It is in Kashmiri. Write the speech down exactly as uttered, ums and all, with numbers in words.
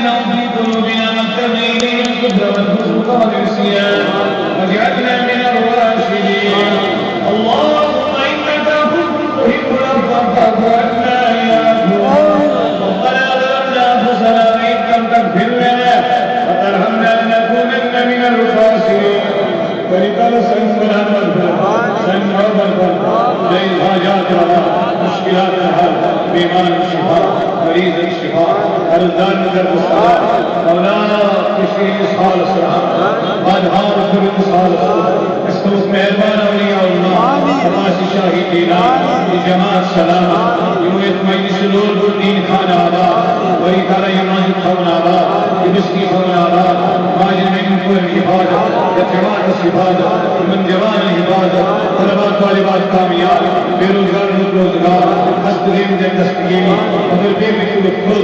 في قلوبنا وترنا إلينا الكفر والفسوق والعصيان واجعلنا من الراشدين. اللهم إنك عفو تحب العفو فاعف عنا يا عفو. ربنا ظلمنا أنفسنا وإن لم تغفر لنا وترحمنا لنكونن من الخاسرين. ولترى سنگ سلامت، سنگ محبت، نئے حاجات روا، مشکلات حل، بیمار شفا، مریض شفا، قرضدار قرض سلام، مولا کشی سال سلام، آدھار پر سال سلام، اس کو مہربان اولیاء اللہ، عباس شاہی دینا، یہ جماعت سلامت، یہ مجلس نور الدین خان آباد، ولی تعالی یہ مسجد خان آباد، یہ مسجد خان آباد، ماجد میں ان کو حفاظت، یہ جماعت حفاظت، من جوان حفاظت، طلبات طالبات کامیاب، بے روزگار روزگار، ہست دیم دے دستگیری، مگر بے مکتوب خود